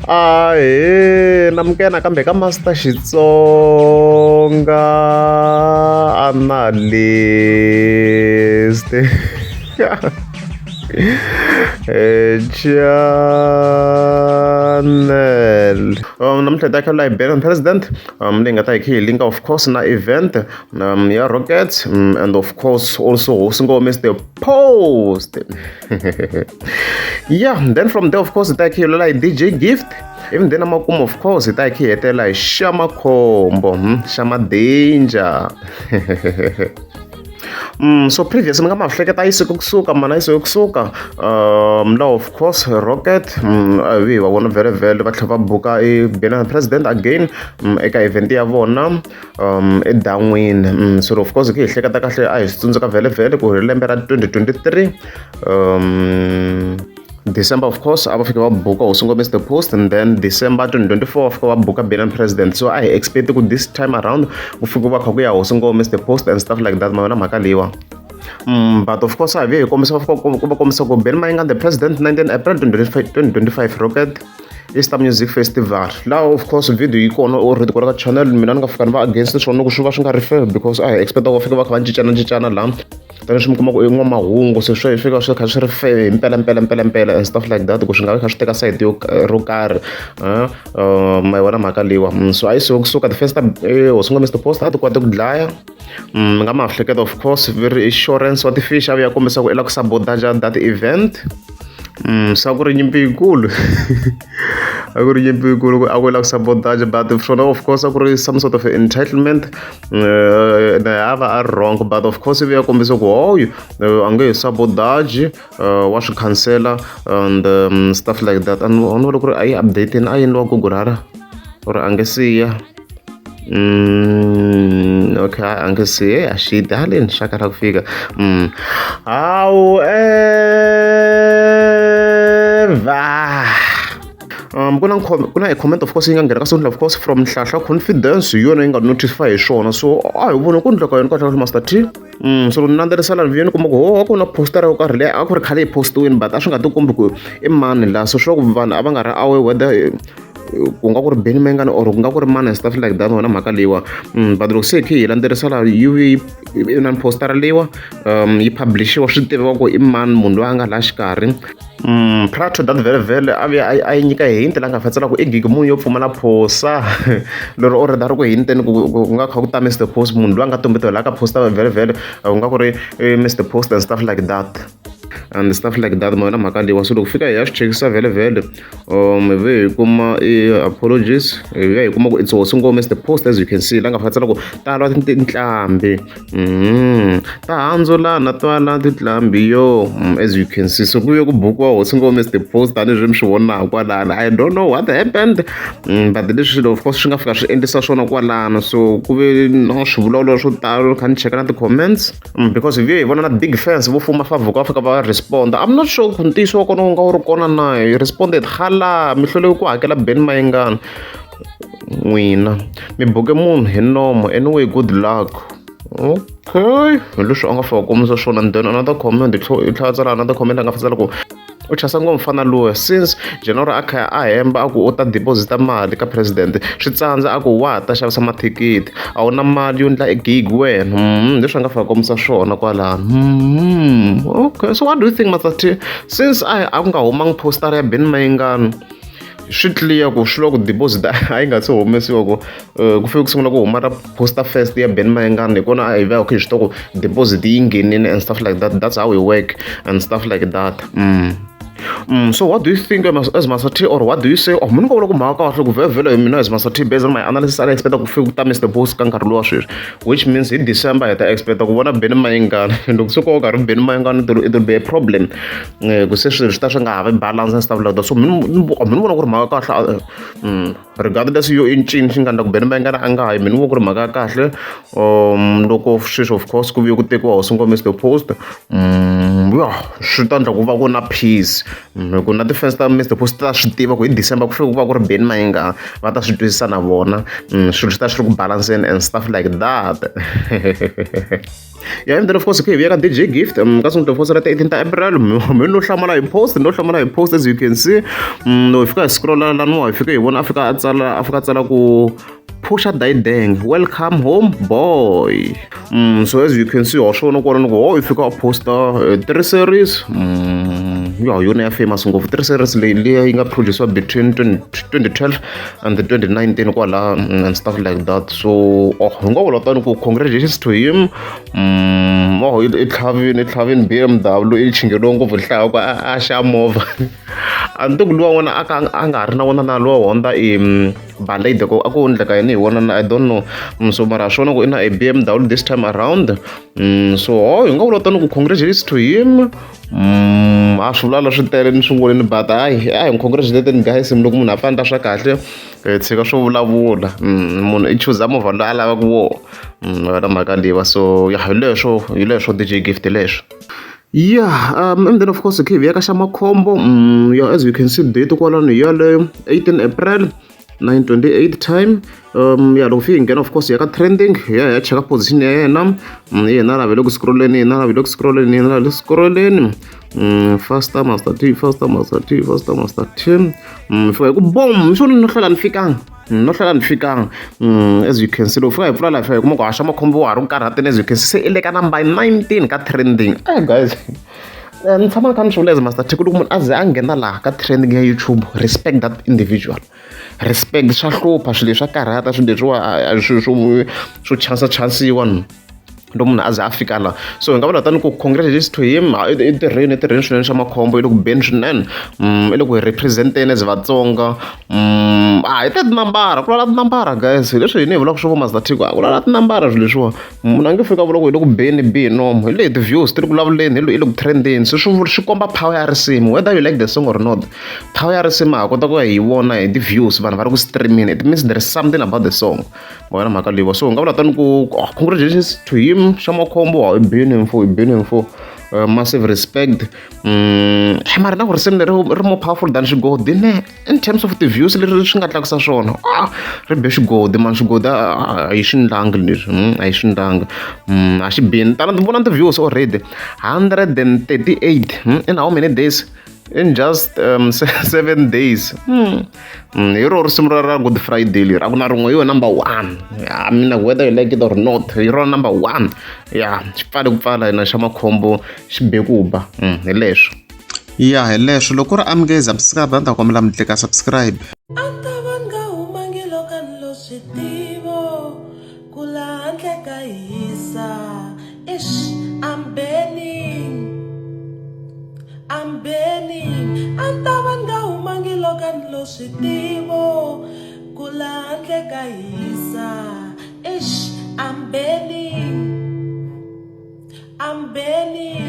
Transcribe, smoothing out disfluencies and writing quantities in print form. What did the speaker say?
Ahee namukela nakambe ka Master Xitsonga analyst channel namuntlha hi ta kha la hi Bernard President leyi nga ta hi kha hi linka of course na event ya Rockets and of course also hosi Ngome the Post. Yeah, then from there of course hi ta hi kha hi hi DJ Gift, ivi then amakumu of course hi ta hi kha hi hetelela hi Xamakhombo, Xama Danger. So previous mi nga ma hleketa yi suke kusuka mana yi suke kusuka la of course Rocket a vi va vona vhele vhele va tlhela va buka i Benana President again eka event ya vona edan'wini. So of course hi hleketa kahle a hi swi tsundzuka vhele vhele ku hi lembe ra 2023 December of course a va fika va buka Hosi Ngome the Post, and then December 2024 va fika va buka Benana President. So a hi expect ku this time around ku fika va kha ku ya Hosi Ngome the Post and stuff like that, ma yona mhaka leyiwa. But of course a hi vuye hi kombisa va fika ku va kombisa ku Benny Mayengani the President 19 April 2025 Rocket Easter Music Festival. Laha of course video yi kona already kwala ka channel. Mina ni nga fika ni va against swona ku swi va swi nga ri fair because a hi expect ku va fika va kha va cincana cincana laha tanihi swi mi kuma ku i n'wamahungu se swi fika swi kha swi ri fair hi mpela mpela mpela mpela and stuff like that ku swi nga vi kha swi teka side yo ro karhi ma yi vona mhaka leyiwa. So a yi suka kusuka the first time Hosi Ngome Mr Post a ti kota ku dlaya mi nga ma hleketa of course vi ri insurance wa ti-fish a vuya kombisa ku i lava ku sabotage that event. Se a ku ri nyimpi yikulu, a ku ri nyimpi yikulu ku a ku lava ku sabotage, but swona of course a ku ri some sort of entitlement na a va a ri wrong, but of course i vuya kombisa ku hoyo a nge he sabotage wa swi khansela and stuff like that. And ni vona ku ri a yi update a yi endliwa Google rara or a nge siya. Okay, a nge siya a xi haleni xaka ra ku fika. However, ku na a comment of course yi nga nghena ka social of course from Nhlahla Confidence, hi yona yi nga notify hi swona. So a hi voni ku endleka yini kahle kahle Master T. So ni landzelerisa laha ni kuma ku ho a ku na postara yo karhi leyi a ku ri khale yi postiwini, but a swi nga ti kombi ku i mani laha. So swi ku vanhu a va nga ri aware whether ku nga ku ri Benny Mayengani or ku nga ku ri mani and stuff like that, wona mhaka leyiwa. But loko se hi kha hi landzelerisa laha yi na postara leyiwa yi publishiwa swi tiviwa ku i mani munhu loyi a nga laha xikarhi. Prior to that vhele vhele a vuya a yi nyika hint la nga fatsela ku i gig munhu yo pfumala phosa lero already a ri ku hinteni ku nga kha ku ta Mr Post, munhu loyi a nga tumbetiwa laha ka poster vhele vhele ku nga ku ri Mr Post and stuff like that and stuff like that, ma yona mhaka leyiwa. So loko fika hi ya swi chekisa vhele vhele hi ve hi kuma i apologies, hi ve hi kuma ku it's Hosi Ngome Mr Post as you can see la nga fatsela ku talwa tinqambi ta handzulana twala tinqambi yo as you can see. So ku ve ku bukiwa Hosi Ngome Mr Post tanihileswi mi swi vonaka kwalano. I don't know what happened, but leswi swilo of course swi nga fika swi endlisa swona kwalano. So ku ve na swivulavulo swo talo kha ni cheka na ti-comments because hi vuye hi vona na big fans vo fuma Favhuka va fika va respond. I'm not sure ku ntiyiso wa kona wu nga wu ri kona na. Hi responded hala mi hlwele ku hakela Benny Mayengani n'wina mi buke munhu hi nomo, anyway good luck. Okay, hi leswi a nga fika kombisa swona. And then another comment i tlhela tsala another comment a nga tsala ku u chasa ngopfu mfana luya since January a kha a hemba a ku u ta deposita mali ka president swi tsandza a ku wa ha ta xavisa mathikithi a wu na mali yo ndla gig wena. Leswi a nga fika kombisa swona kwalano. Okay, so what do you think, Master T? Since a ku nga humangi postara ya Benny Mayengani, swi clear ku swi loko deposit a yi nga se humesiwa ku ku fike ku sungula ku huma ra poster first ya Benny Mayengani hi kona a hi va hi swi tiva ku deposit yi nghenile and stuff like that. That's how we work and stuff like that. So what do you think as Master T, or what do you say? Oh, mina nga vula ku mhaka kahle ku vhele vhele mina as Master T, based on my analysis, I expect ku fika ku ta Mr Post ka nkarhi lowa sweswi, which means hi December hi ta expect ku vona Benny Mayengani. Loko se ko ka ri Benny Mayengani, it will be a problem ku se swilo swi ta swi nga ha vi balance and stuff like that. So mina vona ku ri mhaka kahle regardless yo i ncini xi nga endla ku Benny Mayengani a nga ha yi, mina vona ku ri mhaka ya kahle loko sweswi of course ku vuye ku tekiwa Hosi Ngome Mr Post. Yeah, swi ta endla ku va ku na peace. Hi ku na ti-fans ta Mr Post ta swi tiva ku hi December ku fike ku va ku ri Benny Mayengani, va ta swi twisisa na vona. Swilo swi ta swi ri ku balanseni and stuff like that. Yeah, and then of course hi vuya ka DJ Gift ka sonto of course ra 18 ta April, mi no hlamala hi post, no hlamala hi post. As you can see, loko hi fika hi scrolla laniwa, hi fika hi vona a fika a tsala, a fika a tsala ku "Pusha Dideng, welcome home boy." So as you can see, wa swona kwalano ku ho i fika a posta 3 Series. Ya yona ya famous ngopfu 3 Series leyi, liya yi nga produciwa between 2012 and 2019 kwala and stuff like that. So oh, hi nga vula tani ku congratulations to him. Oh, i tlhavini, i tlhavini BMW, i chingeriwe ngopfu nhlaya ku a xa movha. A ni tivi ku luwa n'wana a ka a nga ha ri na wona na luwa Honda i Balade ku a ku endleka yini hi wona na, I don't know. So mara swona ku i na a BMW this time around. So oh, hi nga vula tani ku congratulations to him. A swi vula swi tele ni swi vonini, but hayi, a hi congratulating guys. Loko munhu a pfa endla swa kahle, hi tshika swo vulavula. Munhu i chuza movha loyi a lavaka wona. Wena mhaka leyiwa. So ya, hi leswo, hi leswo DJ Gift, hi leswo. Yeah, and then of course hi vuya ka xa makhombo. Yeah, as you can see, date kwalano hi yaleyo, 18 April, 9:28 time. Ya, loko fika hi nghena of course ya ka trending, hi ya hi ya cheka position ya yena. Yena la ve le ku scrolleni, yena la ve le ku scrolleni, yena la le ku scrolleni. Faster Master T, faster Master T, faster Master T. Fika hi ku bom, swona no hlwela ni fikanga, no hlwela ni fikanga. As you can see, loko fika hi pfula laha, fika hi kuma ku haxa makhombo wa ha ri ku karhateni. As you can see, se i le ka number 19 ka trending. Eh guys, ni tshama ni kha ni swi vula as Master T ku loko munhu a ze a nghena laha ka trending ya YouTube, respect that individual, respect. Swa hlupha swilo leswi, swa karhata swilo leswiwa, swilo swo chansa chansiwa loko munhu a ze a fika la. So hi nga vula tani ku congratulations to him. I tirheni, i tirheni swinene swa makhombo, i le ku beni swinene. I le ku hi representeni as Vatsonga. A hi ta tinambara, ku lava tinambara guys, hi leswi hina hi vulaka swo vo Master T ku ku lava tinambara. Swilo leswiwa munhu a nge fika a vula ku hi le ku beni bi hi nomo, hi lehi ti-views ti ri ku vulavuleni, hi le ku trendeni. So swi komba power ya risimu, whether you like the song or not. Power ya risimu ha kota ku ya hi vona hi ti-views, vanhu va ri ku streaming, it means there is something about the song. Wena mhaka leyiwa. So hi nga vula tani ku oh, congratulations to him, xa makhombo. Hi beni mfo, hi beni mfo. Massive respect. Mara na ku risimu leri ri more powerful than xigodi ne in terms of ti-views leri swi nga tlakusa swona. Ah, ri be xigodi mani, xigodi a hi swi ndlangi leswi, a hi swi ndlangi. A xi bini tana ti vona ti-views already, 138 in how many days? In just 7 days. Hi ro risimu ra Good Friday leri, a ku na rin'we, hi yo number one. I mean, whether you like it or not, hi rona number one. Ya xi pfale ku pfala hina xa makhombo, xi be ku ba. Hi leswo. Ya, hi leswo. Loko ku ri a mi nge subscribe, a ni ta kombela mi tlika subscribe. A ni ta va ni nga humangi loko a ni lo swi tivo ku laha handle ka hisa. Ixi, I'm burning, I'm burning. A ni ta va ni nga humangi loko a ni lo swi tivo ku laha handle ka hisa. Ixi, I'm burning, I'm burning.